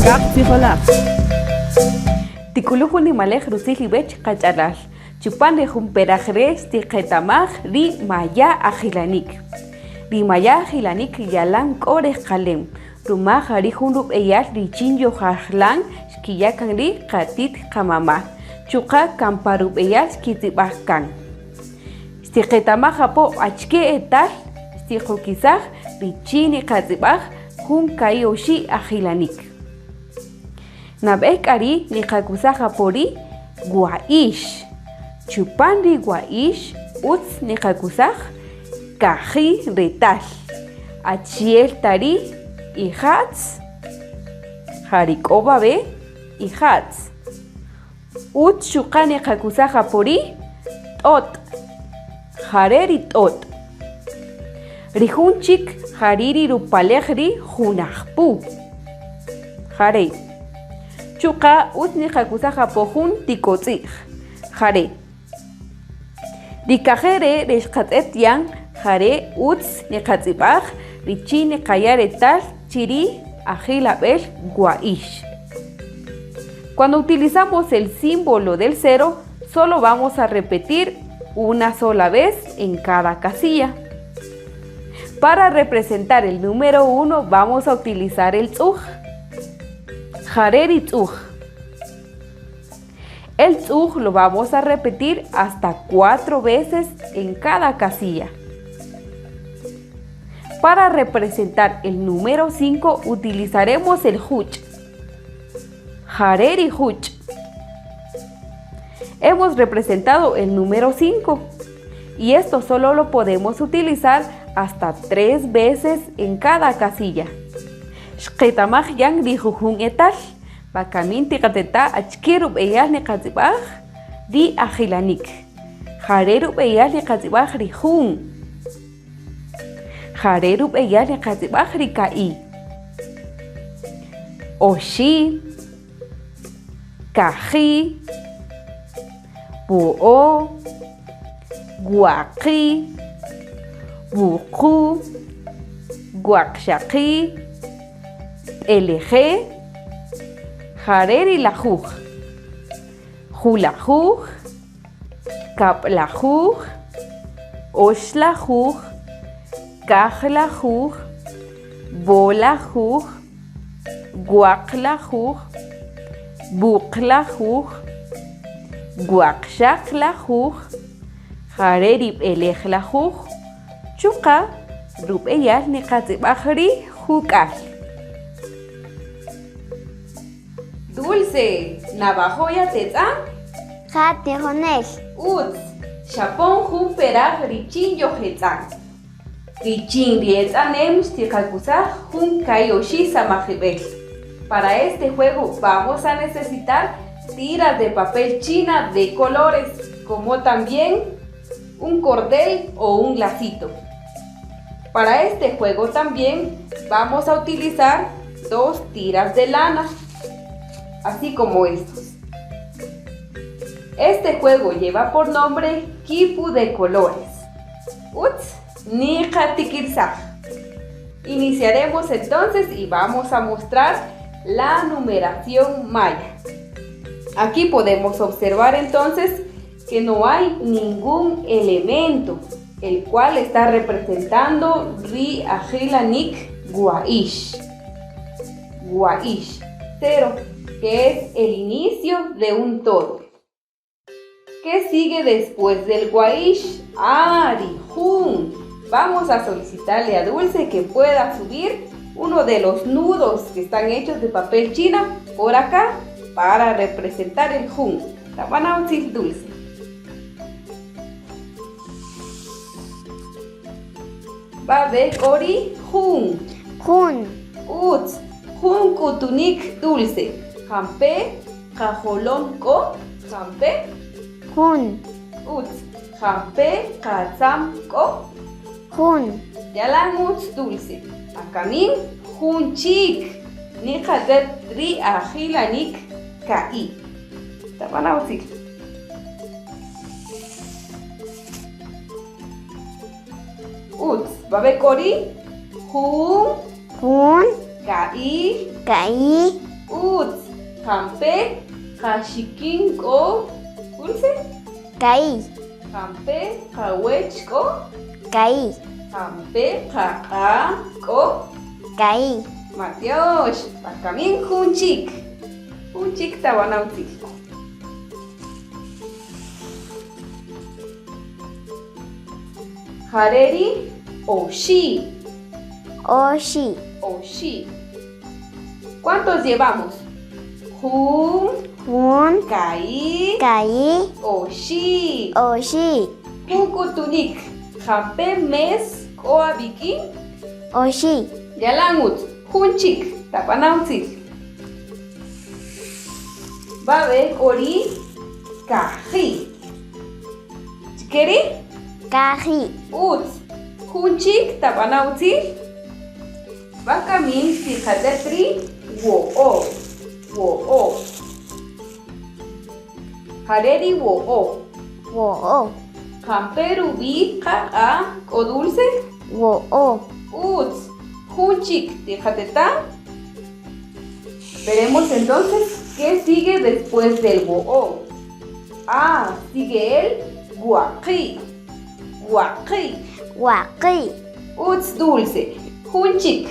K'ak'ak' Tzijolaj. Tik'uluj jun nimalej rutzil iwech qach'alal. Chupan ri jun peraj re' xtiqetamaj ri maya' ajilanik. Ri maya' ajilanik yalan k'o rejqalem, ruma ja ri' jun rub'eyal richin yojajlan xkiya' kan ri qatit qamama', chuqa' kan pa rub'eyal xkitz'ib'aj kan. Xtiqetamaj apo achike etal xtiqokisaj richin niqatz'ib'aj jun ka'i' oxi' ajilanik. Nab'ey k'a ri' niqakusaj apo ri wa'ix. Chupan ri wa'ix utz niqakusaj kaji' retal, achi'el ta ri ija'tz, ja ri k'o wawe' ija'tz. Utz chuqa' niqakusaj apo ri t'ot', jare' ri t'ot'. Ri jun chik jari' ri rupalej ri Junajpu, jare'. Chuqa' utz niqakusaj apo jun tikotz'i'j, jare'. Ri kaje' re' re xqatz'et yan jare' utz niqatz'ib'aj richin niqaya' retal chi ri ajilab'el wa'ix. Cuando utilizamos el símbolo del cero, solo vamos a repetir una sola vez en cada casilla. Para representar el número 1 vamos a utilizar el tz'uj. Jare' ri tz'uj. El tz'uj lo vamos a repetir hasta 4 veces en cada casilla. Para representar el número 5 utilizaremos el juch. Jare' ri juch. Hemos representado el número 5 y esto solo lo podemos utilizar hasta 3 veces en cada casilla. Xqetamaj yan ri jujun etal. Wakamin tiqateta' achike rub'eyal niqatz'ib'aj ri ajilanik. Jare' rub'eyal niqatz'ib'aj ri jun. Jare' rub'eyal niqatz'ib'aj ri ka'i'. Oxi', kaji', wo'o', waqi', wuqu', waqxaqi', b'eleje', jare' ri lajuj, julajuj, kab'lajuj, oxlajuj, kajlajuj, b'olajuj, waqlajuj, wuqlajuj, waqxaqlajuj, jare' ri b'elejlajuj, chuqa' rub'eyal niqatz'ib'aj ri juk'al. Dulce, Navajo yatetz'an? Ja, tijonel. Utz, xapon jun peraj richin yojetz'an. Richin ri etz'anem xtiqakusaj jun ka'i' oxi' samajib'el. Para este juego vamos a necesitar tiras de papel china de colores, como también un cordel o un lacito. Para este juego también vamos a utilizar dos tiras de lana, así como estos. Este juego lleva por nombre Kipu de colores. Utz, niqatikirsaj. Iniciaremos entonces y vamos a mostrar la numeración maya. Aquí podemos observar entonces que no hay ningún elemento el cual está representando ri ajilanik guaish. Guaish, cero, que es el inicio de un todo. ¿Qué sigue después del guaish? Ah, ri jun. Vamos a solicitarle a Dulce que pueda subir uno de los nudos que están hechos de papel china por acá para representar el jun. La van a Dulce. Va be k'o ri jun. Jun. Utz, jun k'utunik Dulce. Jampe' qajolom k'o? Jampe'? Jun. Utz, jampe' qatza'm k'o? Jun. Yalan utz Dulce. Akamin jun chik. Niqatz'et ri ajilanik ka'i'. Tab'ana utzil. Utz, wawe' k'o ri' jun. Jun. Ka'i'. Ka'i'. Utz. Jampe' qaxikin k'o Dulce? Ka'i. Jampe' qawech k'o? Ka'i. Jampe' qaq'a' k'o? Ka'i. Matyox, wakamin jun chik. Jun chik tab'ana' utzil. Ja re' ri oxi'. Oxi'. Oxi'. ¿Cuántos llevamos? Jun. Jun. Ka'i. Ka'i. Oxi'. Oxi'. Jun k'utunïk. Jampe' mes k'o awik'in? Oxi'. Yalan utz. Jun chik. Tab'ana' utzil. Wawe' k'o ri kaji'. Chike ri'? Kaji'. Utz. Jun chik tab'ana' utzil. Wakamin xtiqatz'ët ri wo'o'. Wo'o'. Ja re' ri wo'o'. Wo'o'. Jampe' rub'i' qaq'a' k'o Dulce? Wo'o'. Utz. Jun chik tiqateta'. Veremos entonces qué sigue después del wo'o'. Ah, sigue el waqi'. Waqi'. Waqi'. Utz Dulce. Jun chik.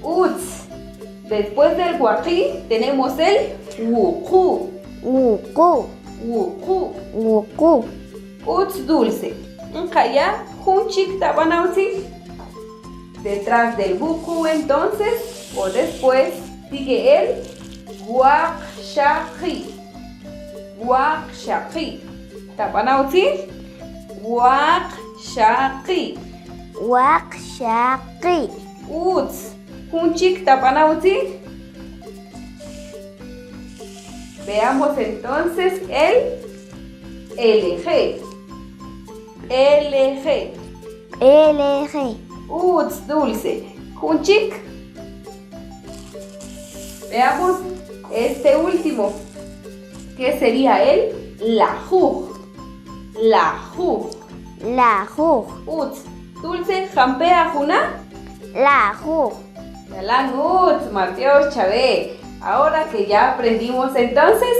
Utz. Después del waqi' tenemos el wuqu'. Wuqu'. Wuqu'. Wuqu'. Utz Dulce. Nqaya' jun chik tab'ana' utzil. Detrás del wuqu' entonces, o después, sigue el waqxaqi'. Waqxaqi'. Tab'ana' utzil. Waqxaqi'. Waqxaqi'. Utz. Jun chik tab'ana' utzil. Veamos entonces el LG. LG. LG. Utz, Dulce. Jun chik. Veamos este último, que sería el lajuj. Lajuj. Lajuj. Utz. Dulce, jampe' ajuna'. Lajuj. Yalan utz, matyox chawe. Ahora que ya aprendimos entonces,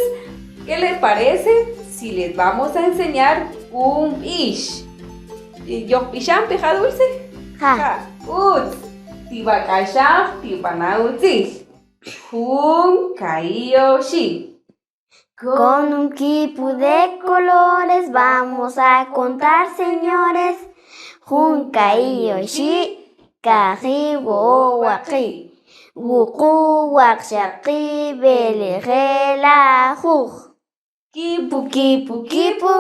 ¿qué les parece si les vamos a enseñar un b'ix? Yojb'ixan peja Dulce? Ja. Ja. Utz. Tiwak'axaj, tib'ana' utzil. Jun, ka'i, oxi'. Con un quipu de colores vamos a contar, señores. Jun, ka'i, oxi', kaji', wo'o', waqi', wuqu', waqxaqi', beleje', lajuj. Quipu, quipu, Quipu,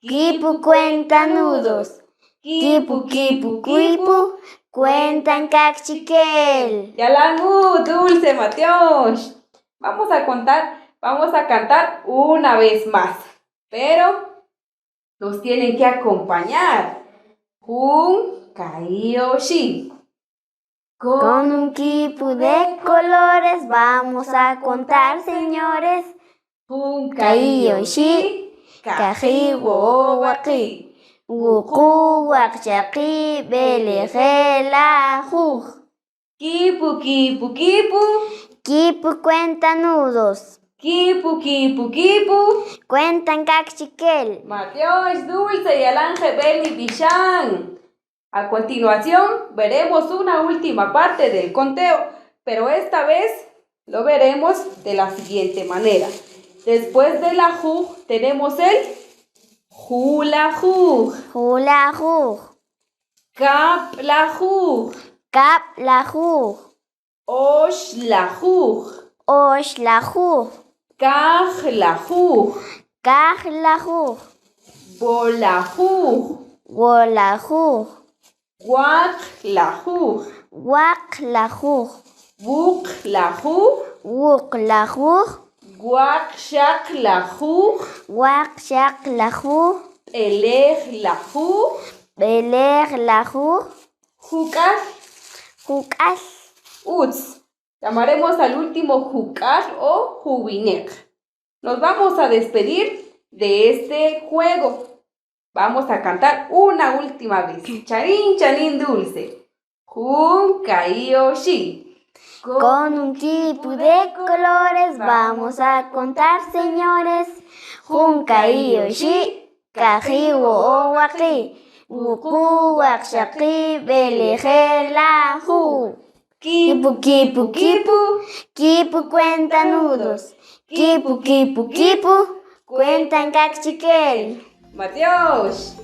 quipu cuenta nudos. Quipu, quipu, quipu, cuentan kaqchikel. Yalan utz, Dulce, matyox. Vamos a contar, vamos a cantar una vez más, pero nos tienen que acompañar. Jun, ka'i, oxi'. Con un quipu de colores vamos a contar, señores. Jun, Ka'i, oxi', kaji', wo'o', waqi', wuqu', waqxaqi', beleje', lajuj. Quipu, quipu, quipu. Quipu cuenta nudos. Quipu, quipu, quipu. Cuentan kaqchikel. Matyox, Dulce yalan jeb'el nib'ixan. A continuación, veremos una última parte del conteo, pero esta vez lo veremos de la siguiente manera. Después de lajuj tenemos el julajuj, Julajuj, kaplajuj, kaplajuj, oxlajuj, oxlajuj, kajlajuj, kajlajuj, bolajuj, wolajuj, waqlajuj, waqlajuj, wuqlajuj, wuqlajuj, waqxaqlajuj, waqxaqlajuj, b'elejlajuj, b'elejlajuj, juk'al. juk'al. Utz. Llamaremos al último juk'al o juwineq. Nos vamos a despedir de este juego. Vamos a cantar una última vez. Chanín, chanín dulce. Jun, ka'i, oxi'. Con un quipu de colores vamos a contar, señores. Jun ka'i oxi', kaji' wo'o' waqi', wuqu' waqxaqi' b'elejej lajuj. Quipu, quipu, quipu, quipu cuenta nudos. Quipu, quipu, quipu, cuentan kaqchikel. Matiox.